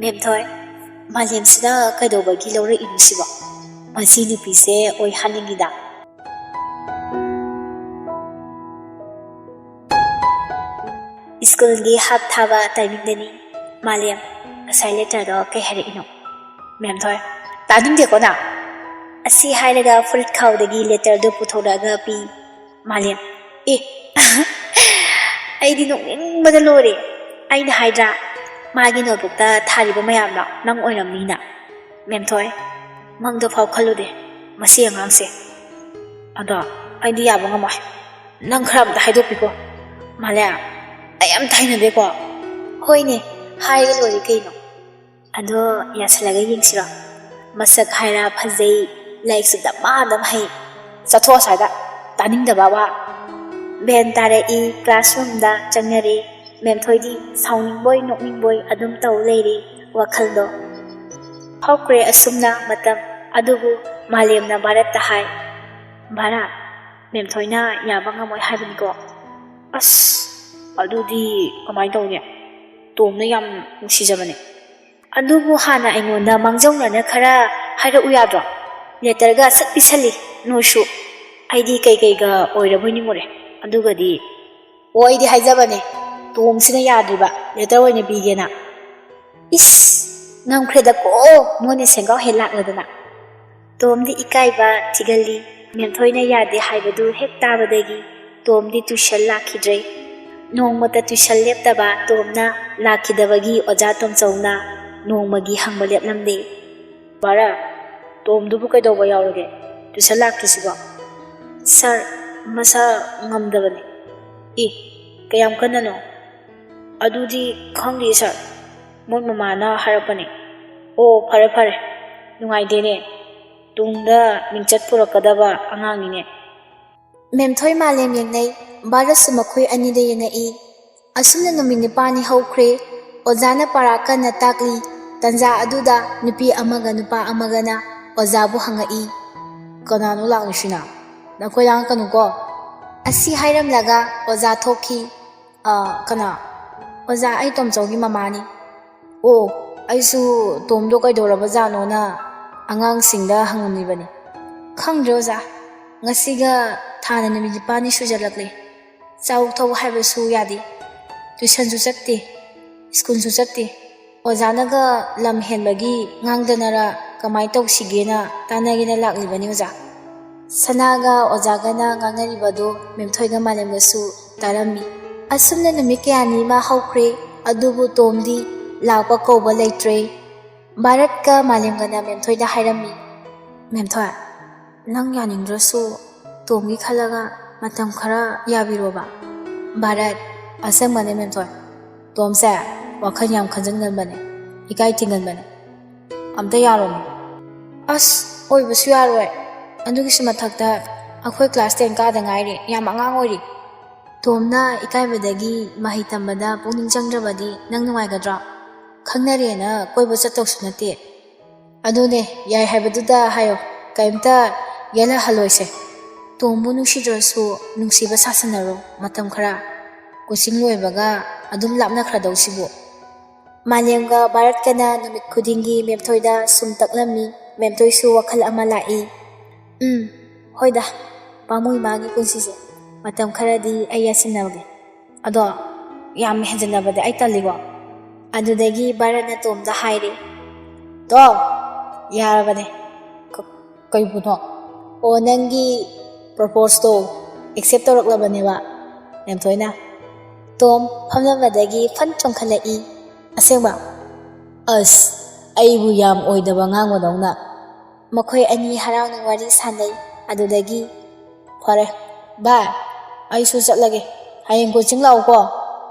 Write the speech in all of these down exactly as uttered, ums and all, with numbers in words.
ꯃꯦꯝꯊꯣꯏ, ꯃꯥꯂꯦꯝꯁꯤꯗ ꯀꯩꯗꯧꯕꯒꯤ ꯂꯧꯔꯛꯏꯅꯣ ꯁꯤꯕꯣ? ꯃꯁꯤ ꯅꯨꯄꯤꯁꯦ ꯑꯣꯏꯍꯟꯅꯤꯡꯉꯤꯗ꯫ ꯁ꯭ꯀꯨꯜꯒꯤ ꯍꯥꯞ ꯊꯥꯕ ꯇꯥꯏꯃꯤꯡꯗꯅꯤ꯫ ꯃꯥꯂꯦꯝ, ꯉꯁꯥꯏ ꯂꯦꯇꯔꯗꯣ ꯀꯩ ꯍꯥꯏꯔꯛꯏꯅꯣ? ꯃꯦꯝꯊꯣꯏ, ꯇꯥꯅꯤꯡꯗꯦꯀꯣ ꯅꯪ꯫ ꯑꯁꯤ ꯍꯥꯏꯔꯒ ꯐꯨꯔꯤꯠ ꯈꯥꯎꯗꯒꯤ ꯂꯦꯇꯔꯗꯨ ꯄꯨꯊꯣꯔꯛꯑꯒ ꯄꯤ꯫ ꯃꯥꯂꯦꯝ, ꯑꯦ, ꯑꯩꯗꯤ ꯅꯣꯛꯅꯤꯡꯕꯗ ꯂꯣꯏꯔꯦ꯫ ꯑꯩꯅ ꯍꯥꯏꯗ꯭ꯔꯥ, ꯃꯥꯒꯤ ꯅꯣꯠꯕꯨꯛꯇ ꯊꯥꯔꯤꯕ ꯃꯌꯥꯝꯗꯣ ꯅꯪ ꯑꯣꯏꯔꯝꯅꯤꯅ꯫ ꯃꯦꯝꯊꯣꯏ, ꯃꯪꯗ ꯐꯥꯎ ꯈꯜꯂꯨꯗꯦ ꯃꯁꯤ ꯑꯉꯥꯡꯁꯦ꯫ ꯑꯗꯣ ꯑꯩꯗꯤ ꯌꯥꯕ ꯉꯝꯃꯣꯏ꯫ ꯅꯪ ꯈꯔ ꯑꯝꯇ ꯍꯥꯏꯗꯣꯛꯄꯤꯈꯣ꯫ ꯃꯥꯂꯦꯝ, ꯑꯩ ꯑꯝꯇ ꯍꯩꯅꯗꯦꯀꯣ꯫ ꯍꯣꯏꯅꯦ, ꯍꯥꯏꯔꯒ ꯂꯣꯏꯔꯦ ꯀꯩꯅꯣ꯫ ꯑꯗꯣ ꯌꯥꯁꯜꯂꯒ ꯌꯦꯡꯁꯤꯔꯣ? ꯃꯁꯛ ꯍꯥꯏꯔ ꯐꯖꯩ, ꯂꯥꯏꯔꯤꯛꯁꯨ ꯗꯃꯥ ꯑꯗꯨꯝ ꯍꯩ꯫ ꯆꯠꯊꯣꯛ ꯑꯁ꯭ꯋꯥꯏꯗ, ꯇꯥꯅꯤꯡꯗꯕ ꯋꯥ꯫ ꯕꯦꯟ ꯇꯥꯔꯛꯏ, ꯀ꯭ꯂꯥꯁꯔꯨꯝꯗ ꯆꯪꯅꯔꯦ꯫ ꯃꯦꯝꯊꯣꯏꯗꯤ ꯁꯥꯎꯅꯤꯡꯕꯣꯏ ꯅꯣꯛꯅꯤꯡꯕꯣꯏ ꯑꯗꯨꯝ ꯇꯧ ꯂꯩꯔꯦ ꯋꯥꯈꯜꯗꯣ꯫ ꯍꯧꯈ꯭ꯔꯦ ꯑꯁꯨꯝꯅ ꯃꯇꯝ꯫ ꯑꯗꯨꯕꯨ ꯃꯥꯂꯦꯝꯅ ꯚꯥꯔꯠꯇ ꯍꯥꯏ, "ꯚꯥꯔꯠ, ꯃꯦꯝꯊꯣꯏꯅ ꯌꯥꯕ ꯉꯝꯃꯣꯏ ꯍꯥꯏꯕꯅꯤꯀꯣ꯫" "ꯑꯁ, ꯑꯗꯨꯗꯤ ꯀꯃꯥꯏꯅ ꯇꯧꯅꯤ? ꯇꯣꯝꯅ ꯌꯥꯝ ꯅꯨꯡꯁꯤꯖꯕꯅꯦ꯫" "ꯑꯗꯨꯕꯨ ꯍꯥꯟꯅ ꯑꯩꯉꯣꯟꯗ ꯃꯥꯡꯖꯧꯅꯅ ꯈꯔ ꯍꯥꯏꯔꯛꯎ ꯌꯥꯗ꯭ꯔꯣ? ꯂꯦꯇꯔꯒ ꯁꯠ ꯄꯤꯁꯜꯂꯤ ꯅꯣꯏꯁꯨ꯫ ꯑꯩꯗꯤ ꯀꯩꯀꯩꯒ ꯑꯣꯏꯔꯕꯣꯏ ꯅꯤꯡꯉꯨꯔꯦ꯫ ꯑꯗꯨꯒꯗꯤ, ꯑꯣ, ꯑꯩꯗꯤ ꯍꯥꯏꯖꯕꯅꯦ, ꯇꯣꯝꯁꯤꯅ ꯌꯥꯗ꯭ꯔꯤꯕ, ꯂꯦꯇꯔ ꯑꯣꯏꯅ ꯄꯤꯒꯦꯅ꯫" "ꯏꯁ, ꯉꯝꯈ꯭ꯔꯦꯗꯀꯣ, ꯃꯣꯏꯅ ꯁꯦꯡꯒꯥꯎ ꯍꯦꯛ ꯂꯥꯛꯂꯗꯅ꯫" ꯇꯣꯝꯗꯤ ꯏꯀꯥꯏꯕ ꯊꯤꯒꯜꯂꯤ꯫ ꯃꯦꯝꯊꯣꯏꯅ ꯌꯥꯗꯦ ꯍꯥꯏꯕꯗꯨ ꯍꯦꯛ ꯇꯥꯕꯗꯒꯤ ꯇꯣꯝꯗꯤ ꯇ꯭ꯌꯨꯁꯟ ꯂꯥꯛꯈꯤꯗ꯭ꯔꯦ꯫ ꯅꯣꯡꯃꯇ ꯇ꯭ꯌꯨꯁꯟ ꯂꯦꯞꯇꯕ ꯇꯣꯝꯅ ꯂꯥꯛꯈꯤꯗꯕꯒꯤ ꯑꯣꯖꯥ ꯇꯣꯝꯆꯧꯅ ꯅꯣꯡꯃꯒꯤ ꯍꯪꯕ ꯂꯦꯞꯂꯝꯗꯦ꯫ "ꯚꯥꯔꯠ, ꯇꯣꯝꯗꯨꯕꯨ ꯀꯩꯗꯧꯕ ꯌꯥꯎꯔꯒꯦ? ꯇ꯭ꯌꯨꯁꯟ ꯂꯥꯛꯇ꯭ꯔꯤꯁꯤꯕꯣ?" "ꯁꯥꯔ, ꯃꯁꯥ ꯉꯝꯗꯕꯅꯤ꯫" "ꯏ, ꯀꯌꯥꯝ ꯀꯟꯅꯅꯣ?" "ꯑꯗꯨꯗꯤ ꯈꯪꯗꯦ ꯁꯥꯔ, ꯃꯣꯏ ꯃꯃꯥꯅ ꯍꯥꯏꯔꯛꯄꯅꯦ꯫" "ꯑꯣ, ꯐꯔꯦ ꯐꯔꯦ, ꯅꯨꯡꯉꯥꯏꯇꯦꯅꯦ, ꯇꯨꯡꯗ ꯃꯤꯡꯆꯠ ꯄꯨꯔꯛꯀꯗꯕ ꯑꯉꯥꯡꯅꯤꯅꯦ꯫" ꯃꯦꯝꯊꯣꯏ ꯃꯥꯂꯦꯝ ꯌꯦꯡꯅꯩ꯫ ꯚꯥꯔꯠꯁꯨ ꯃꯈꯣꯏ ꯑꯅꯤꯗ ꯌꯦꯡꯉꯛꯏ꯫ ꯑꯁꯨꯝꯅ ꯅꯨꯃꯤꯠ ꯅꯤꯄꯥꯜꯅꯤ ꯍꯧꯈ꯭ꯔꯦ꯫ ꯑꯣꯖꯥꯅ ꯄꯔꯥ ꯀꯟꯅ ꯇꯥꯛꯂꯤ꯫ ꯇꯟꯖꯥ ꯑꯗꯨꯗ ꯅꯨꯄꯤ ꯑꯃꯒ ꯅꯨꯄꯥ ꯑꯃꯒꯅ ꯑꯣꯖꯥꯕꯨ ꯍꯪꯉꯛꯏ, "ꯀꯅꯥꯅꯣ ꯂꯥꯛꯂꯤꯁꯤꯅ? ꯅꯈꯣꯏ ꯂꯥꯡꯉꯛꯀꯅꯨꯀꯣ꯫" ꯑꯁꯤ ꯍꯥꯏꯔꯝꯂꯒ ꯑꯣꯖꯥ ꯊꯣꯛꯈꯤ꯫ "ꯑ, ꯀꯅꯥ?" "ꯑꯣꯖꯥ, ꯑꯩ ꯇꯣꯝꯆꯧꯒꯤ ꯃꯃꯥꯅꯤ꯫" "ꯑꯣ, ꯑꯩꯁꯨ ꯇꯣꯝꯗꯣ ꯀꯩꯗꯧꯔꯕꯖꯥꯠꯅꯣꯅ ꯑꯉꯥꯡꯁꯤꯡꯗ ꯍꯪꯉꯝꯃꯤꯕꯅꯤ꯫ ꯈꯪꯗ꯭ꯔꯦ ꯑꯣꯖꯥ, ꯉꯁꯤꯒ ꯊꯥꯅ ꯅꯨꯃꯤꯠ ꯅꯤꯄꯥꯜꯅꯤ ꯁꯨꯖꯜꯂꯛꯂꯦ꯫ ꯆꯥꯎ ꯊꯧ ꯍꯥꯏꯕꯁꯨ ꯌꯥꯗꯦ꯫ ꯇꯨꯏꯁꯟꯁꯨ ꯆꯠꯇꯦ, ꯁ꯭ꯀꯨꯜꯁꯨ ꯆꯠꯇꯦ꯫ ꯑꯣꯖꯥꯅꯒ ꯂꯝ ꯍꯦꯟꯕꯒꯤ ꯉꯥꯡꯗꯅꯔ ꯀꯃꯥꯏ ꯇꯧꯁꯤꯒꯦꯅ ꯇꯥꯟꯅꯒꯦꯅ ꯂꯥꯛꯂꯤꯕꯅꯤ ꯑꯣꯖꯥ꯫ ꯁꯅꯥꯒ ꯑꯣꯖꯥꯒꯅ ꯉꯥꯡꯅꯔꯤꯕꯗꯨ ꯃꯦꯝꯊꯣꯏꯒ ꯃꯥꯂꯦꯝꯒꯁꯨ ꯇꯥꯔꯝꯃꯤ꯫ ꯑꯁꯨꯝꯅ ꯅꯨꯃꯤꯠ ꯀꯌꯥꯅꯤ ꯑꯃ ꯍꯧꯈ꯭ꯔꯦ, ꯑꯗꯨꯕꯨ ꯇꯣꯝꯗꯤ ꯂꯥꯛꯄ ꯀꯧꯕ ꯂꯩꯇ꯭ꯔꯦ꯫ ꯚꯥꯔꯠꯀ ꯃꯥꯂꯦꯝꯒꯅ ꯃꯦꯝꯊꯣꯏꯗ ꯍꯥꯏꯔꯝꯃꯤ, "ꯃꯦꯝꯊꯣꯏ, ꯅꯪ ꯌꯥꯅꯤꯡꯗ꯭ꯔꯁꯨ ꯇꯣꯝꯒꯤ ꯈꯜꯂꯒ ꯃꯇꯝ ꯈꯔ ꯌꯥꯕꯤꯔꯣꯕ꯫" ꯚꯥꯔꯠ, "ꯑꯁꯦꯡꯕꯅꯦ ꯃꯦꯝꯊꯣꯏ, ꯇꯣꯝꯁꯦ ꯋꯥꯈꯜ ꯌꯥꯝ ꯈꯟꯖꯟꯒꯟꯕꯅꯦ, ꯏꯀꯥꯏ ꯊꯤꯡꯒꯟꯕꯅꯦ꯫ ꯑꯝꯇ ꯌꯥꯔꯣꯃꯤ꯫" "ꯑꯁ, ꯑꯣꯏꯕꯁꯨ ꯌꯥꯔꯣꯏ꯫ ꯑꯗꯨꯒꯤꯁꯨ ꯃꯊꯛꯇ ꯑꯩꯈꯣꯏ class ten ꯀꯥꯗ ꯉꯥꯏꯔꯤ, ꯌꯥꯝ ꯑꯉꯥꯡ ꯑꯣꯏꯔꯤ꯫" "ꯇꯣꯝꯅ ꯏꯀꯥꯏꯕꯗꯒꯤ ꯃꯍꯩ ꯇꯝꯕꯗ ꯄꯨꯛꯅꯤꯡ ꯆꯪꯗ꯭ꯔꯕꯗꯤ ꯅꯪ ꯅꯨꯡꯉꯥꯏꯒꯗ꯭ꯔꯣ? ꯈꯪꯅꯔꯦꯅ ꯀꯣꯏꯕ ꯆꯠꯇꯧꯁꯨ ꯅꯠꯇꯦ꯫" "ꯑꯗꯨꯅꯦ, ꯌꯥꯏ ꯍꯥꯏꯕꯗꯨꯗ ꯍꯥꯏꯌꯣ, ꯀꯩꯝꯇ ꯌꯦꯠꯂꯍꯜꯂꯣꯏꯁꯦ꯫ ꯇꯣꯝꯕꯨ ꯅꯨꯡꯁꯤꯗ꯭ꯔꯁꯨ ꯅꯨꯡꯁꯤꯕ ꯁꯥꯁꯟꯅꯔꯣ ꯃꯇꯝ ꯈꯔ꯫ Coaching ꯂꯣꯏꯕꯒ ꯑꯗꯨꯝ ꯂꯥꯞꯅꯈ꯭ꯔꯗꯧꯁꯤꯕꯨ꯫" ꯃꯥꯂꯦꯝꯒ ꯚꯥꯔꯠꯀꯅ ꯅꯨꯃꯤꯠ ꯈꯨꯗꯤꯡꯒꯤ ꯃꯦꯝꯊꯣꯏꯗ ꯁꯨꯝ ꯇꯛꯂꯝꯃꯤ꯫ ꯃꯦꯝꯊꯣꯏꯁꯨ ꯋꯥꯈꯜ ꯑꯃ ꯂꯥꯛꯏ꯫ "ꯎꯝ, ꯍꯣꯏꯗ, ꯄꯥꯝꯃꯨꯏ ꯃꯥꯒꯤ ꯄꯨꯟꯁꯤꯁꯦ꯫ ꯃꯇꯝ ꯈꯔꯗꯤ ꯑꯩ ꯌꯥꯁꯤꯟꯅꯕꯒꯦ꯫ ꯑꯗꯣ ꯌꯥꯝ ꯍꯦꯟꯖꯟꯅꯕꯗꯤ ꯑꯩ ꯇꯜꯂꯤꯀꯣ꯫" ꯑꯗꯨꯗꯒꯤ ꯚꯥꯔꯠꯅ ꯇꯣꯝꯗ ꯍꯥꯏꯔꯦ, "ꯇꯣꯝ, ꯌꯥꯔꯕꯅꯦ꯫" "ꯀ-, ꯀꯩꯕꯨꯅꯣ?" "ꯑꯣ, ꯅꯪꯒꯤ proposeꯇꯣ accept ꯇꯧꯔꯛꯂꯕꯅꯦꯕ ꯃꯦꯝꯊꯣꯏꯅ꯫" ꯇꯣꯝ ꯐꯝꯂꯝꯕꯗꯒꯤ ꯐꯟ ꯆꯣꯡꯈꯠꯂꯛꯏ꯫ "ꯑꯁꯦꯡꯕ?" "ꯑꯁ, ꯑꯩꯕꯨ ꯌꯥꯝ ꯑꯣꯏꯗꯕ ꯉꯥꯡꯕꯗꯧꯅ꯫" ꯃꯈꯣꯏ ꯑꯅꯤ ꯍꯔꯥꯎꯅ ꯋꯥꯔꯤ ꯁꯥꯅꯩ꯫ ꯑꯗꯨꯗꯒꯤ, "ꯐꯔꯦ ꯚꯥꯏ, ꯑꯩꯁꯨ ꯆꯠꯂꯒꯦ꯫ ꯍꯌꯦꯡ coaching ꯂꯥꯛꯎꯀꯣ꯫"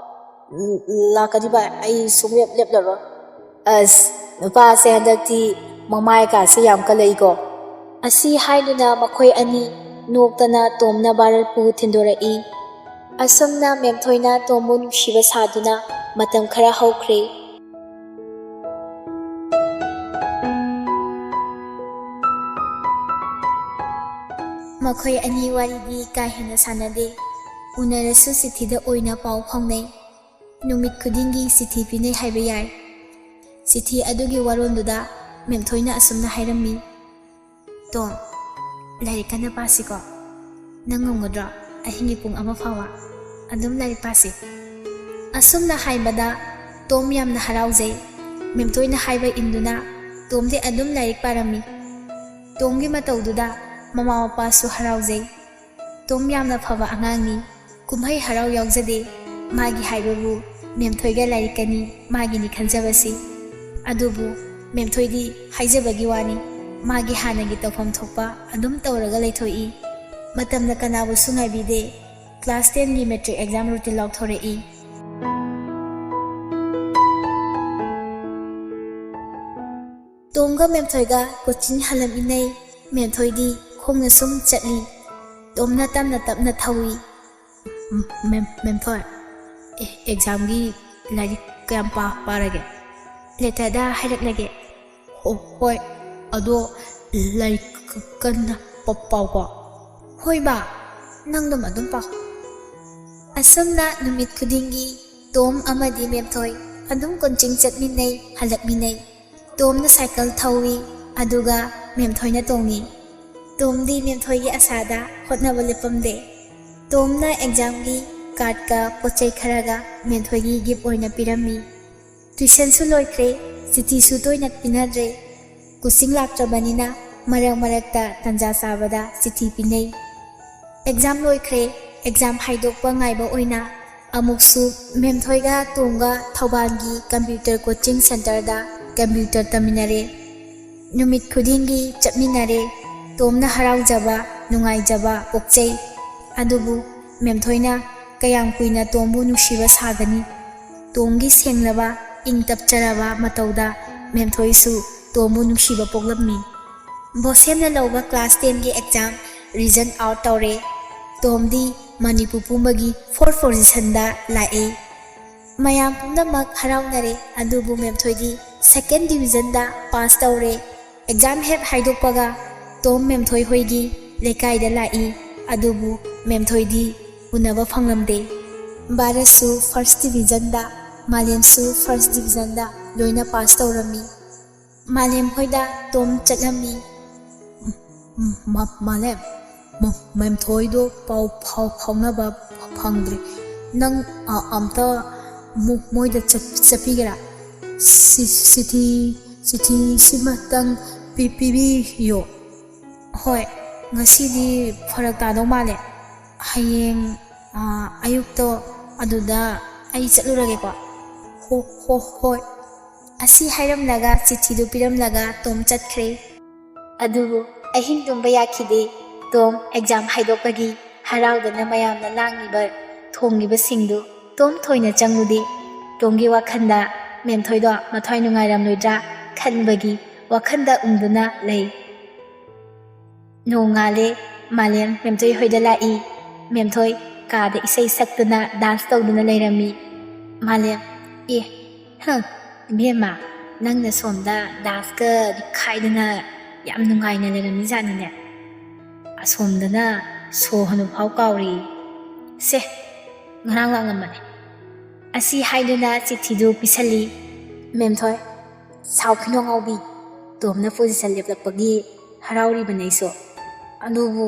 "ꯂ-, ꯂꯥꯛꯀꯅꯤ ꯚꯥꯏ, ꯑꯩ ꯁꯨꯡꯂꯦꯞ ꯂꯦꯞꯂꯔꯣꯏ꯫" "ꯑꯁ, ꯅꯨꯄꯥꯁꯦ ꯍꯟꯗꯛꯇꯤ ꯃꯃꯥꯏ ꯀꯥꯁꯦ ꯌꯥꯝ ꯀꯜꯂꯛꯏꯀꯣ꯫" ꯑꯁꯤ ꯍꯥꯏꯗꯨꯅ ꯃꯈꯣꯏ ꯑꯅꯤ ꯅꯣꯛꯇꯅ ꯇꯣꯝꯅ ꯚꯥꯔꯠꯄꯨ ꯊꯤꯟꯗꯣꯔꯛꯏ꯫ ꯑꯁꯨꯝꯅ ꯃꯦꯝꯊꯣꯏꯅ ꯇꯣꯝꯕꯨ ꯅꯨꯡꯁꯤꯕ ꯁꯥꯗꯨꯅ ꯃꯇꯝ ꯈꯔ ꯍꯧꯈ꯭ꯔꯦ꯫ ꯃꯈꯣꯏ ꯑꯅꯤ ꯋꯥꯔꯤꯗꯤ ꯀꯥ ꯍꯦꯟꯅ ꯁꯥꯟꯅꯗꯦ꯫ ꯎꯅꯔꯁꯨ ꯆꯤꯊꯤꯗ ꯑꯣꯏꯅ ꯄꯥꯎ ꯐꯥꯎꯅꯩ꯫ ꯅꯨꯃꯤꯠ ꯈꯨꯗꯤꯡꯒꯤ ꯆꯤꯊꯤ ꯄꯤꯅꯩ ꯍꯥꯏꯕ ꯌꯥꯏ꯫ ꯆꯤꯊꯤ ꯑꯗꯨꯒꯤ ꯋꯥꯔꯣꯜꯗꯨꯗ ꯃꯦꯝꯊꯣꯏꯅ ꯑꯁꯨꯝꯅ ꯍꯥꯏꯔꯝꯃꯤ, "ꯇꯣꯝ, ꯂꯥꯏꯔꯤꯛ ꯀꯟꯅ ꯄꯥꯁꯤꯀꯣ꯫ ꯅꯪ ꯉꯝꯒꯗ꯭ꯔꯣ? ꯑꯍꯤꯡꯒꯤ ꯄꯨꯡ ꯑꯃ ꯐꯥꯎꯕ ꯑꯗꯨꯝ ꯂꯥꯏꯔꯤꯛ ꯄꯥꯁꯤ"꯫ ꯑꯁꯨꯝꯅ ꯍꯥꯏꯕꯗ ꯇꯣꯝ ꯌꯥꯝꯅ ꯍꯔꯥꯎꯖꯩ꯫ ꯃꯦꯝꯊꯣꯏꯅ ꯍꯥꯏꯕ ꯏꯟꯗꯨꯅ ꯇꯣꯝꯗꯤ ꯑꯗꯨꯝ ꯂꯥꯏꯔꯤꯛ ꯄꯥꯔꯝꯃꯤ꯫ ꯇꯣꯝꯒꯤ ꯃꯇꯧꯗꯨꯗ ꯃꯃꯥ ꯃꯄꯥꯁꯨ ꯍꯔꯥꯎꯖꯩ꯫ ꯇꯣꯝ ꯌꯥꯝꯅ ꯐꯕ ꯑꯉꯥꯡꯅꯤ꯫ ꯀꯨꯝꯍꯩ ꯍꯔꯥꯎ ꯌꯥꯎꯖꯗꯦ꯫ ꯃꯥꯒꯤ ꯍꯥꯏꯕꯕꯨ ꯃꯦꯝꯊꯣꯏꯒ ꯂꯥꯏꯔꯤꯛꯀꯅꯤ ꯃꯥꯒꯤꯅꯤ ꯈꯟꯖꯕꯁꯤ꯫ ꯑꯗꯨꯕꯨ ꯃꯦꯝꯊꯣꯏꯗꯤ ꯍꯥꯏꯖꯕꯒꯤ ꯋꯥꯅꯤ꯫ ꯃꯥꯒꯤ ꯍꯥꯟꯅꯒꯤ ꯇꯧꯐꯝ ꯊꯣꯛꯄ ꯑꯗꯨꯝ ꯇꯧꯔꯒ ꯂꯩꯊꯣꯛꯏ꯫ ꯃꯇꯝꯅ ꯀꯅꯥꯕꯨꯁꯨ ꯉꯥꯏꯕꯤꯗꯦ꯫ ꯀ꯭ꯂꯥꯁ ꯇꯦꯟꯒꯤ ꯃꯦꯇ꯭ꯔꯤꯛ ꯑꯦꯛꯖꯥꯝ ꯔꯨꯇꯤꯟ ꯂꯥꯎꯊꯣꯔꯛꯏ꯫ ꯇꯣꯝꯒ ꯃꯦꯝꯊꯣꯏꯒ ꯀꯣꯆꯤꯡ ꯍꯜꯂꯛꯃꯤꯟꯅꯩ꯫ ꯃꯦꯝꯊꯣꯏꯗꯤ ꯈꯣꯡꯅ ꯁꯨꯝ ꯆꯠꯂꯤ꯫ ꯇꯣꯝꯅ ꯇꯞꯅ ꯇꯞꯅ ꯊꯧꯏ꯫ "ꯃꯦꯝ-, ꯃꯦꯝꯊꯣꯏ, ꯑꯦ-, ꯑꯦꯛꯖꯥꯝꯒꯤ ꯂꯥꯏꯔꯤꯛ ꯀꯌꯥꯝ ꯄꯥ-, ꯄꯥꯔꯒꯦ?" "ꯂꯦꯇꯔꯗ ꯍꯥꯏꯔꯛꯂꯒꯦ"꯫ "ꯍꯣ-, ꯍꯣꯏ, ꯑꯗꯣ ꯂꯥꯏꯔꯤꯛ ꯀ-, ꯀꯟꯅ ꯄ-, ꯄꯥꯎꯀꯣ"꯫ "ꯍꯣꯏ ꯕꯥ, ꯅꯪꯗꯨꯝ ꯑꯗꯨꯝ ꯄꯥꯎ"꯫ ꯑꯁꯨꯝꯅ ꯅꯨꯃꯤꯠ ꯈꯨꯗꯤꯡꯒꯤ ꯇꯣꯝ ꯑꯃꯗꯤ ꯃꯦꯝꯊꯣꯏ ꯑꯗꯨꯝ ꯀꯣꯆꯤꯡ ꯆꯠꯃꯤꯟꯅꯩ, ꯍꯜꯂꯛꯃꯤꯟꯅꯩ꯫ ꯇꯣꯝꯅ ꯁꯥꯏꯀꯜ ꯊꯧꯏ, ꯑꯗꯨꯒ ꯃꯦꯝꯊꯣꯏꯅ ꯇꯣꯡꯏ꯫ ꯇꯣꯝꯗꯤ ꯃꯦꯝꯊꯣꯏꯒꯤ ꯑꯁꯥꯗ ꯍꯣꯠꯅꯕ ꯂꯦꯞꯄꯝꯗꯦ꯫ ꯇꯣꯝꯅ ꯑꯦꯛꯖꯥꯝꯒꯤ ꯀꯥꯔꯠꯀ ꯄꯣꯠ ꯆꯩ ꯈꯔꯒ ꯃꯦꯝꯊꯣꯏꯒꯤ ꯒꯤꯐ ꯑꯣꯏꯅ ꯄꯤꯔꯝꯃꯤ꯫ ꯇ꯭ꯌꯨꯁꯟꯁꯨ ꯂꯣꯏꯈ꯭ꯔꯦ, ꯆꯤꯊꯤꯁꯨ ꯇꯣꯏꯅ ꯄꯤꯅꯗ꯭ꯔꯦ꯫ ꯀꯣꯆꯤꯡ ꯂꯥꯛꯇ꯭ꯔꯕꯅꯤꯅ ꯃꯔꯛ ꯃꯔꯛꯇ ꯇꯟꯖꯥ ꯆꯥꯕꯗ ꯆꯤꯊꯤ ꯄꯤꯅꯩ꯫ ꯑꯦꯛꯖꯥꯝ ꯂꯣꯏꯈ꯭ꯔꯦ, ꯑꯦꯛꯖꯥꯝ ꯍꯥꯏꯗꯣꯛꯄ ꯉꯥꯏꯕ ꯑꯣꯏꯅ ꯑꯃꯨꯛꯁꯨ ꯃꯦꯝꯊꯣꯏꯒ ꯇꯣꯝꯒ ꯊꯧꯕꯥꯜꯒꯤ ꯀꯝꯄ꯭ꯌꯨꯇꯔ ꯀꯣꯆꯤꯡ ꯁꯦꯟꯇꯔꯗ ꯀꯝꯄ꯭ꯌꯨꯇꯔ ꯇꯝꯃꯤꯟꯅꯔꯦ꯫ ꯅꯨꯃꯤꯠ ꯈꯨꯗꯤꯡꯒꯤ ꯆꯠꯃꯤꯟꯅꯔꯦ꯫ ꯇꯣꯝꯅ ꯍꯔꯥꯎꯖꯕ, ꯅꯨꯡꯉꯥꯏꯖꯕ ꯄꯣꯛꯆꯩ꯫ ꯑꯗꯨꯕꯨ ꯃꯦꯝꯊꯣꯏꯅ ꯀꯌꯥꯝ ꯀꯨꯏꯅ ꯇꯣꯝꯕꯨ ꯅꯨꯡꯁꯤꯕ ꯁꯥꯒꯅꯤ? ꯇꯣꯝꯒꯤ ꯁꯦꯡꯂꯕ, ꯏꯪ ꯇꯞꯆꯔꯕ ꯃꯇꯧꯗ ꯃꯦꯝꯊꯣꯏꯁꯨ ꯇꯣꯝꯕꯨ ꯅꯨꯡꯁꯤꯕ ꯄꯣꯛꯂꯝꯃꯤ꯫ ꯕꯣꯁꯦꯝꯅ ꯂꯧꯕ ꯀ꯭ꯂꯥꯁ ꯇꯦꯟꯒꯤ ꯑꯦꯛꯖꯥꯝ ꯔꯤꯖꯜ ꯑꯥꯎꯠ ꯇꯧꯔꯦ꯫ ꯇꯣꯝꯗꯤ ꯃꯅꯤꯄꯨꯔ ꯄꯨꯝꯕꯒꯤ ꯐꯣꯔ ꯄꯣꯖꯤꯁꯟꯗ ꯂꯥꯛꯏ꯫ ꯃꯌꯥꯝ ꯄꯨꯝꯅꯃꯛ ꯍꯔꯥꯎꯅꯔꯦ, ꯑꯗꯨꯕꯨ ꯃꯦꯝꯊꯣꯏꯗꯤ ꯁꯦꯀꯦꯟ ꯗꯤꯕꯤꯖꯟꯗ ꯄꯥꯁ ꯇꯧꯔꯦ꯫ ꯑꯦꯛꯖꯥꯝ ꯍꯦꯛ ꯍꯥꯏꯗꯣꯛꯄꯒ ꯇꯣꯝ ꯃꯦꯝꯊꯣꯏ ꯍꯣꯏꯒꯤ ꯂꯩꯀꯥꯏꯗ ꯂꯥꯛꯏ, ꯑꯗꯨꯕꯨ ꯃꯦꯝꯊꯣꯏꯗꯤ ꯎꯅꯕ ꯐꯪꯂꯝꯗꯦ꯫ ꯚꯥꯔꯠꯁꯨ ꯐꯥꯔꯁ ꯗꯤꯕꯤꯖꯟꯗ, ꯃꯥꯂꯦꯝꯁꯨ ꯐꯥꯔꯁ ꯗꯤꯕꯤꯖꯟꯗ, ꯂꯣꯏꯅ ꯄꯥꯁ ꯇꯧꯔꯝꯃꯤ꯫ ꯃꯥꯂꯦꯝ ꯍꯣꯏꯗ ꯇꯣꯝ ꯆꯠꯂꯝꯃꯤ꯫ ꯃ-, ꯃꯥꯂꯦꯝ, ꯃ-, ꯃꯦꯝꯊꯣꯏꯗꯣ ꯄꯥꯎ ꯐꯥꯎ-, ꯐꯥꯎꯅꯕ ꯐꯪꯗ꯭ꯔꯤ꯫ ꯅꯪ, ꯑ, ꯑꯝꯇ ꯃꯣ-, ꯃꯣꯏꯗ ꯆꯠ-, ꯆꯠꯄꯤꯒꯦꯔꯥ? ꯁꯤ-, ꯆꯤꯊꯤ, ꯆꯤꯊꯤꯁꯤꯃꯇꯪ ꯄꯤ-, ꯄꯤꯕꯤꯌꯣ꯫ ꯍꯣꯏ, ꯉꯁꯤꯗꯤ ꯐꯔꯛ ꯇꯥꯗꯧ ꯃꯥꯜꯂꯦ꯫ ꯍꯌꯦꯡ, ꯑ, ꯑꯌꯨꯛꯇꯣ ꯑꯗꯨꯗ ꯑꯩ ꯆꯠꯂꯨꯔꯒꯦꯀꯣ꯫ ꯍꯣ-, ꯍꯣ-, ꯍꯣꯏ꯫ ꯑꯁꯤ ꯍꯥꯏꯔꯝꯂꯒ ꯆꯤꯊꯤꯗꯨ ꯄꯤꯔꯝꯂꯒ ꯇꯣꯝ ꯆꯠꯈ꯭ꯔꯦ꯫ ꯑꯗꯨꯕꯨ ꯑꯍꯤꯡ ꯇꯨꯝꯕ ꯌꯥꯈꯤꯗꯦ꯫ ꯇꯣꯝ ꯑꯦꯛꯖꯥꯝ ꯍꯥꯏꯗꯣꯛꯄꯒꯤ ꯍꯔꯥꯎꯗꯅ ꯃꯌꯥꯝꯅ ꯂꯥꯡꯂꯤꯕ, ꯊꯣꯡꯂꯤꯕꯁꯤꯡꯗꯨ ꯇꯣꯝ ꯊꯣꯏꯅ ꯆꯪꯂꯨꯗꯦ꯫ ꯇꯣꯝꯒꯤ ꯋꯥꯈꯜꯗ ꯃꯦꯝꯊꯣꯏꯗꯣ ꯃꯊ꯭ꯋꯥꯏ ꯅꯨꯡꯉꯥꯏꯔꯝꯂꯣꯏꯗ꯭ꯔꯥ ꯈꯟꯕꯒꯤ ꯋꯥꯈꯜꯗ ꯎꯝꯗꯨꯅ ꯂꯩ꯫ ꯅꯣꯡꯉꯥꯜꯂꯦ꯫ ꯃꯥꯂꯦꯝ ꯃꯦꯝꯊꯣꯏ ꯍꯣꯏꯗ ꯂꯥꯛꯏ꯫ ꯃꯦꯝꯊꯣꯏ ꯀꯥꯗ ꯏꯁꯩ ꯁꯛꯇꯨꯅ ꯗꯥꯟꯁ ꯇꯧꯗꯨꯅ ꯂꯩꯔꯝꯃꯤ꯫ ꯃꯥꯂꯦꯝ, "ꯑꯦ, ꯍ, ꯏꯕꯦꯝꯃ, ꯅꯪꯅ ꯁꯣꯝꯗ ꯗꯥꯟꯁꯀ ꯅꯤꯛꯈꯥꯏꯗꯅ ꯌꯥꯝ ꯅꯨꯡꯉꯥꯏꯅ ꯂꯩꯔꯝꯃꯤꯖꯥꯠꯅꯤꯅꯦ꯫ ꯑꯁꯣꯝꯗꯅ ꯁꯣ ꯍꯣꯟꯕ ꯐꯥꯎ ꯀꯥꯎꯔꯤ꯫ ꯁꯦ, ꯉꯔꯥꯡ ꯂꯥꯛꯂꯝꯕꯅꯦ꯫" ꯑꯁꯤ ꯍꯥꯏꯗꯨꯅ ꯆꯤꯊꯤꯗꯨ ꯄꯤꯁꯜꯂꯤ꯫ ꯃꯦꯝꯊꯣꯏ, "ꯁꯥꯎꯈꯤꯅꯣ ꯉꯥꯎꯕꯤ, ꯇꯣꯝꯅ ꯄꯣꯖꯤꯁꯟ ꯂꯦꯞꯂꯛꯄꯒꯤ ꯍꯔꯥꯎꯔꯤꯕꯅꯦ ꯑꯩꯁꯨ꯫ ꯑꯗꯨꯕꯨ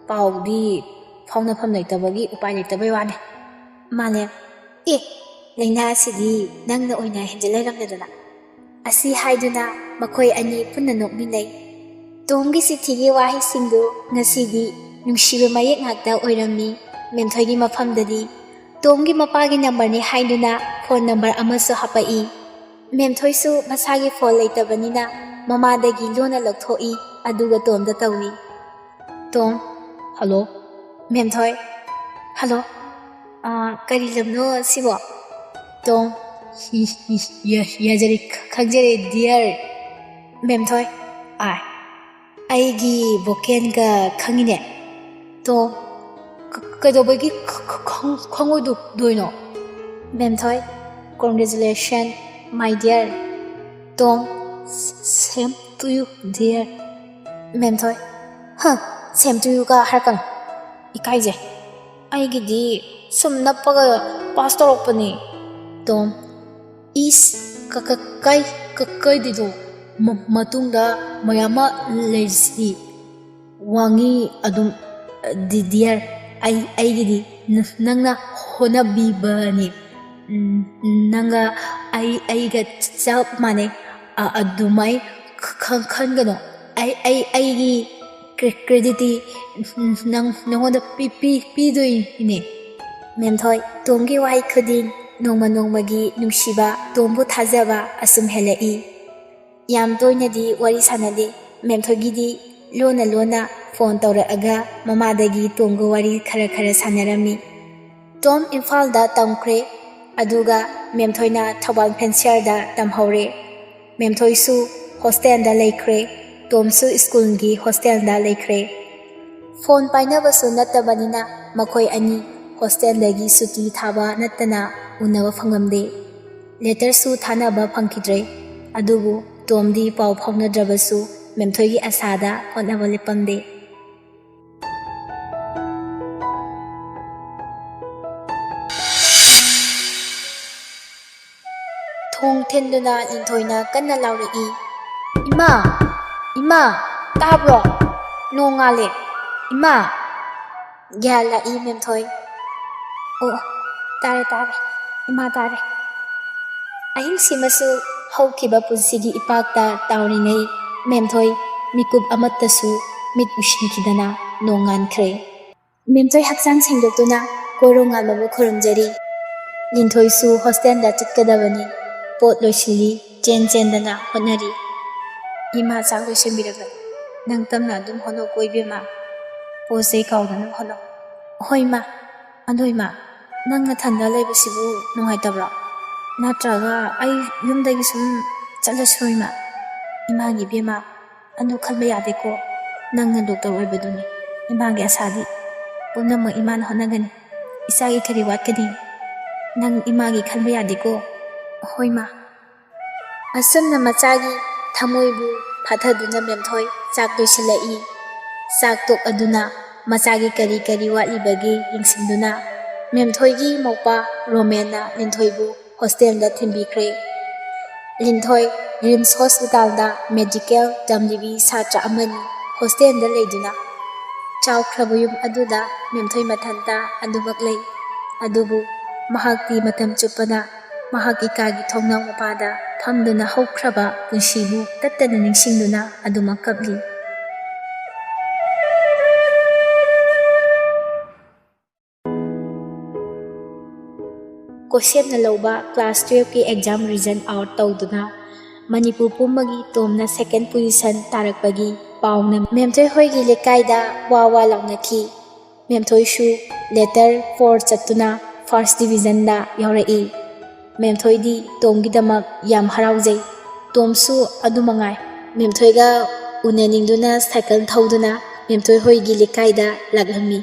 ꯄꯥꯎꯗꯤ ꯐꯥꯎꯅꯐꯝ ꯂꯩꯇꯕꯒꯤ ꯎꯄꯥꯏ ꯂꯩꯇꯕꯩ ꯋꯥꯅꯦ꯫" ꯃꯥꯂꯦꯝ, "ꯑꯦ, ꯂꯥꯏꯅꯥ ꯑꯁꯤꯗꯤ ꯅꯪꯅ ꯑꯣꯏꯅ ꯍꯦꯟꯖꯤꯜ ꯂꯩꯔꯝꯂꯗꯅ꯫" ꯑꯁꯤ ꯍꯥꯏꯗꯨꯅ ꯃꯈꯣꯏ ꯑꯅꯤ ꯄꯨꯟꯅ ꯅꯣꯛꯃꯤꯟꯅꯩ꯫ ꯇꯣꯝꯒꯤ ꯆꯤꯊꯤꯒꯤ ꯋꯥꯍꯩꯁꯤꯡꯗꯨ ꯉꯁꯤꯗꯤ ꯅꯨꯡꯁꯤꯕ ꯃꯌꯦꯛ ꯉꯥꯛꯇ ꯑꯣꯏꯔꯝꯃꯤ꯫ ꯃꯦꯝꯊꯣꯏꯒꯤ ꯃꯐꯝꯗꯗꯤ ꯇꯣꯝꯒꯤ ꯃꯄꯥꯒꯤ ꯅꯝꯕꯔꯅꯤ ꯍꯥꯏꯗꯨꯅ ꯐꯣꯟ ꯅꯝꯕꯔ ꯑꯃꯁꯨ ꯍꯥꯞꯄꯛꯏ꯫ ꯃꯦꯝꯊꯣꯏꯁꯨ ꯃꯁꯥꯒꯤ ꯐꯣꯟ ꯂꯩꯇꯕꯅꯤꯅ ꯃꯃꯥꯗꯒꯤ ꯂꯣꯟꯅ ꯂꯧꯊꯣꯛꯏ, ꯑꯗꯨꯒ ꯇꯣꯝꯗ ꯇꯧꯏ꯫ ꯇꯣꯝ, "ꯍꯜꯂꯣ꯫" ꯃꯦꯝꯊꯣꯏ, "ꯍꯜꯂꯣ꯫ ꯑꯥ, ꯀꯔꯤ ꯂꯝꯅꯣ ꯁꯤꯕꯣ?" ꯇꯣꯝ, "ꯌ-, ꯌ-, ꯌ-, ꯌꯥꯖꯔꯦ, ꯈ-, ꯈꯪꯖꯔꯦ, ꯗꯤꯌꯔ꯫" ꯃꯦꯝꯊꯣꯏ, "ꯑꯥꯏ, ꯑꯩꯒꯤ ꯚꯣꯀꯦꯜꯒ ꯈꯪꯉꯤꯅꯦ꯫" ꯇꯣꯝ, "ꯀ-, ꯀꯩꯗꯧꯕꯒꯤ ꯈ-, ꯈ-, ꯈꯪ-, ꯈꯪꯉꯣꯏꯗꯣꯏꯅꯣ?" ꯃꯦꯝꯊꯣꯏ, "Congratulation, my dear꯫" Tom, "Same to you, dear꯫" ꯃꯦꯝꯊꯣꯏ, "ꯍ, same to youꯒ ꯍꯥꯏꯔꯛꯀꯅꯨ꯫ ꯏꯀꯥꯏꯖꯩ꯫ ꯑꯩꯒꯤꯗꯤ ꯁꯨꯝ ꯅꯞꯄꯒ ꯄꯥꯁ ꯇꯧꯔꯛꯄꯅꯤ꯫" ꯇꯣꯝ, "ꯏꯁ, ꯀ- ꯀ- ꯀꯥꯏ- ꯀ- ꯀꯥꯏꯗꯩꯅꯣ? ꯃ- ꯃꯇꯨꯡꯗ ꯃꯌꯥꯝ ꯑꯃ ꯂꯩꯔꯤꯁꯤꯗꯤ꯫ ꯋꯥꯡꯉꯤ ꯑꯗꯨꯝ꯫ ꯗꯤ- ꯗꯤꯌꯔ, ꯑꯩ ꯑꯩꯒꯤꯗꯤ ꯅ- ꯅꯪꯅ ꯍꯣꯠꯅꯕꯤꯕꯅꯤ꯫ ꯎꯝ, ꯅꯪꯒ ꯑꯩ ꯑꯩꯒ ꯆꯞ ꯃꯥꯟꯅꯩ꯫ ꯑ- ꯑꯗꯨꯃꯥꯏ ꯈ- ꯈ- ꯈꯟꯒꯅꯣ꯫ ꯑꯩ ꯑꯩ ꯑꯩꯒꯤ ꯀ꯭ꯔꯦ- ꯀ꯭ꯔꯦꯗꯤꯠꯇꯤ ꯅꯪ ꯅꯉꯣꯟꯗ ꯄꯤ- ꯄꯤ- ꯄꯤꯗꯣꯏꯅꯦ꯫ ꯃꯦꯝꯊꯣꯏ, ꯇꯣꯝꯒꯤ ꯋꯥꯍꯩ ꯈꯨꯗꯤꯡ ꯅꯣꯡꯃ ꯅꯣꯡꯃꯒꯤ ꯅꯨꯡꯁꯤꯕ, ꯇꯣꯝꯕꯨ ꯊꯥꯖꯕ ꯑꯁꯨꯝ ꯍꯦꯜꯂꯛꯏ꯫ ꯌꯥꯝ ꯇꯣꯏꯅꯗꯤ ꯋꯥꯔꯤ ꯁꯥꯟꯅꯗꯦ꯫ ꯃꯦꯝꯊꯣꯏꯒꯤꯗꯤ ꯂꯣꯟꯅ ꯂꯣꯟꯅ ꯐꯣꯟ ꯇꯧꯔꯛꯑꯒ ꯃꯃꯥꯗꯒꯤ ꯇꯣꯝꯒ ꯋꯥꯔꯤ ꯈꯔ ꯈꯔ ꯁꯥꯟꯅꯔꯝꯃꯤ꯫ ꯇꯣꯝ ꯏꯝꯐꯥꯜꯗ ꯇꯝꯈ꯭ꯔꯦ, ꯑꯗꯨꯒ ꯃꯦꯝꯊꯣꯏꯅ ꯊꯧꯕꯥꯜ ꯐꯦꯟꯁꯤꯌꯔꯗ ꯇꯝꯍꯧꯔꯦ꯫ ꯃꯦꯝꯊꯣꯏꯁꯨ ꯍꯣꯁꯇꯦꯜꯗ ꯂꯩꯈ꯭ꯔꯦ, ꯇꯣꯝꯁꯨ ꯁ꯭ꯀꯨꯜꯒꯤ ꯍꯣꯁꯇꯦꯜꯗ ꯂꯩꯈ꯭ꯔꯦ꯫ ꯐꯣꯟ ꯄꯥꯏꯅꯕꯁꯨ ꯅꯠꯇꯕꯅꯤꯅ ꯃꯈꯣꯏ ꯑꯅꯤ ꯍꯣꯁꯇꯦꯜꯗꯒꯤ ꯁꯨꯇꯤ ꯊꯥꯕ ꯅꯠꯇꯅ ꯎꯅꯕ ꯐꯪꯂꯝꯗꯦ꯫ ꯂꯦꯇꯔꯁꯨ ꯊꯥꯅꯕ ꯐꯪꯈꯤꯗ꯭ꯔꯦ꯫ ꯑꯗꯨꯕꯨ ꯇꯣꯝꯗꯤ ꯄꯥꯎ ꯐꯥꯎꯅꯗ꯭ꯔꯕꯁꯨ ꯃꯦꯝꯊꯣꯏꯒꯤ ꯑꯁꯥꯗ ꯍꯣꯠꯅꯕ ꯂꯦꯞꯄꯝꯗꯦ꯫ ꯊꯣꯡ ꯊꯤꯟꯗꯨꯅ ꯂꯤꯟꯊꯣꯏꯅ ꯀꯟꯅ ꯂꯥꯎꯔꯛꯏ, "ꯏꯃꯥ! ꯏꯃꯥ! ꯇꯥꯕ꯭ꯔꯣ? ꯅꯣꯡ ꯉꯥꯜꯂꯦ꯫ ꯏꯃꯥ!" ꯒ꯭ꯌꯥꯟ ꯂꯥꯛꯏ ꯃꯦꯝꯊꯣꯏ꯫ "ꯑꯣ, ꯇꯥꯔꯦ, ꯇꯥꯔꯦ꯫ ꯏꯃꯥ ꯇꯥꯔꯦ꯫" ꯑꯍꯤꯡꯁꯤꯃꯁꯨ ꯍꯧꯈꯤꯕ ꯄꯨꯟꯁꯤꯒꯤ ꯏꯄꯥꯛꯇ ꯇꯥꯎꯔꯤꯉꯩ ꯃꯦꯝꯊꯣꯏ ꯃꯤꯀꯨꯞ ꯑꯃꯠꯇꯁꯨ ꯃꯤꯠ ꯎꯏꯁꯤꯟꯈꯤꯗꯅ ꯅꯣꯡ ꯉꯥꯟꯈ꯭ꯔꯦ꯫ ꯃꯦꯝꯊꯣꯏ ꯍꯛꯆꯥꯡ ꯁꯦꯡꯗꯣꯛꯇꯨꯅ ꯀꯣꯔꯧ ꯉꯥꯟꯕꯕꯨ ꯈꯨꯔꯨꯝꯖꯔꯤ꯫ ꯂꯤꯟꯊꯣꯏꯁꯨ ꯍꯣꯁꯇꯦꯜꯗ ꯆꯠꯀꯗꯕꯅꯤ꯫ ꯄꯣꯠ ꯂꯣꯏꯁꯤꯜꯂꯤ, ꯆꯦꯟ ꯆꯦꯟꯗꯅ ꯍꯣꯠꯅꯔꯤ꯫ "ꯏꯃꯥ ꯆꯥꯛ ꯂꯣꯏꯁꯤꯟꯕꯤꯔꯕꯅꯤ꯫ ꯅꯪ ꯇꯞꯅ ꯑꯗꯨꯝ ꯍꯣꯠꯅꯧꯀꯣ ꯏꯕꯦꯝꯃ꯫ ꯄꯣꯠ ꯆꯩ ꯀꯥꯎꯗꯅꯕ ꯍꯣꯠꯅꯧ꯫" "ꯍꯣꯏ ꯏꯃꯥ꯫ ꯑꯗꯣ ꯏꯃꯥ, ꯅꯪ ꯅꯊꯟꯗ ꯂꯩꯕꯁꯤꯕꯨ ꯅꯨꯡꯉꯥꯏꯇꯕ꯭ꯔꯣ? ꯅꯠꯇ꯭ꯔꯒ ꯑꯩ ꯌꯨꯝꯗꯒꯤ ꯁꯨꯝ ꯆꯠꯂꯁꯤꯔꯣ ꯏꯃꯥ?" "ꯏꯃꯥꯒꯤ ꯏꯕꯦꯝꯃ, ꯑꯗꯨ ꯈꯟꯕ ꯌꯥꯗꯦꯀꯣ꯫ ꯅꯪꯅ ꯗꯣꯛꯇꯔ ꯑꯣꯏꯕꯗꯨꯅꯤ꯫ ꯏꯃꯥꯒꯤ ꯑꯁꯥꯗꯤ ꯄꯨꯝꯅꯃꯛ ꯏꯃꯥꯅ ꯍꯣꯠꯅꯒꯅꯤ꯫ ꯏꯆꯥꯒꯤ ꯀꯔꯤ ꯋꯥꯠꯀꯅꯤ? ꯅꯪ ꯏꯃꯥꯒꯤ ꯈꯟꯕ ꯌꯥꯗꯦꯀꯣ꯫" "ꯍꯣꯏ ꯃꯥ꯫" ꯑꯁꯨꯝꯅ ꯃꯆꯥꯒꯤ ꯊꯃꯣꯏꯕꯨ ꯐꯥꯊꯗꯨꯅ ꯃꯦꯝꯊꯣꯏ ꯆꯥꯛ ꯂꯣꯏꯁꯤꯜꯂꯛꯏ꯫ ꯆꯥꯛ ꯇꯣꯛꯑꯗꯨꯅ ꯃꯆꯥꯒꯤ ꯀꯔꯤ ꯀꯔꯤ ꯋꯥꯠꯂꯤꯕꯒꯦ ꯌꯦꯡꯁꯤꯟꯗꯨꯅ ꯃꯦꯝꯊꯣꯏꯒꯤ ꯃꯧꯄꯥ ꯔꯣꯃꯦꯟꯅ ꯂꯤꯟꯊꯣꯏꯕꯨ ꯍꯣꯁꯇꯦꯜꯗ ꯊꯤꯟꯕꯤꯈ꯭ꯔꯦ꯫ ꯂꯤꯟꯊꯣꯏ ꯔꯤꯝꯁ ꯍꯣꯁꯄꯤꯇꯥꯜꯗ ꯃꯦꯗꯤꯀꯦꯜ ꯇꯝꯂꯤꯕꯤ ꯁꯥꯇ꯭ꯔ ꯑꯃꯅꯤ꯫ ꯍꯣꯁꯇꯦꯜꯗ ꯂꯩꯗꯨꯅ ꯆꯥꯎꯈ꯭ꯔꯕ ꯌꯨꯝ ꯑꯗꯨꯗ ꯃꯦꯝꯊꯣꯏ ꯃꯊꯟꯇ ꯑꯗꯨꯃꯛ ꯂꯩ꯫ ꯑꯗꯨꯕꯨ ꯃꯍꯥꯛꯇꯤ ꯃꯇꯝ ꯆꯨꯞꯄꯗ ꯃꯍꯥꯛꯀꯤ ꯀꯥꯒꯤ ꯊꯣꯡꯅꯥꯎ ꯃꯄꯥꯗ ꯐꯝꯗꯨꯅ ꯍꯧꯈ꯭ꯔꯕ ꯄꯨꯟꯁꯤꯕꯨ ꯇꯠꯇꯅ ꯅꯤꯡꯁꯤꯡꯗꯨꯅ ꯑꯗꯨꯃꯛ ꯀꯞꯂꯤ꯫ ꯀꯣꯁꯦꯞꯅ ꯂꯧꯕ ꯀ꯭ꯂꯥꯁ ꯇꯨꯌꯦꯜꯐꯀꯤ ꯑꯦꯛꯖꯥꯝ ꯔꯤꯖꯜ ꯑꯥꯎꯠ ꯇꯧꯗꯨꯅ ꯃꯅꯤꯄꯨꯔ ꯄꯨꯝꯕꯒꯤ ꯇꯣꯝꯅ ꯁꯦꯀꯦꯟ ꯄꯣꯖꯤꯁꯟ ꯇꯥꯔꯛꯄꯒꯤ ꯄꯥꯎꯅ ꯃꯦꯝꯊꯣꯏ ꯍꯣꯏꯒꯤ ꯂꯩꯀꯥꯏꯗ ꯋꯥ ꯋꯥ ꯂꯥꯎꯅꯈꯤ꯫ ꯃꯦꯝꯊꯣꯏꯁꯨ ꯂꯦꯇꯔ ꯐꯣꯔ ꯆꯠꯇꯨꯅ ꯐꯥꯔꯁ ꯗꯤꯕꯤꯖꯟꯗ ꯌꯥꯎꯔꯛꯏ꯫ ꯃꯦꯝꯊꯣꯏꯗꯤ ꯇꯣꯝꯒꯤꯗꯃꯛ ꯌꯥꯝ ꯍꯔꯥꯎꯖꯩ꯫ ꯇꯣꯝꯁꯨ ꯑꯗꯨ ꯃꯉꯥꯏ꯫ ꯃꯦꯝꯊꯣꯏꯒ ꯎꯅꯅꯤꯡꯗꯨꯅ ꯁꯥꯏꯀꯜ ꯊꯧꯗꯨꯅ ꯃꯦꯝꯊꯣꯏ ꯍꯣꯏꯒꯤ ꯂꯩꯀꯥꯏꯗ ꯂꯥꯛꯂꯝꯃꯤ꯫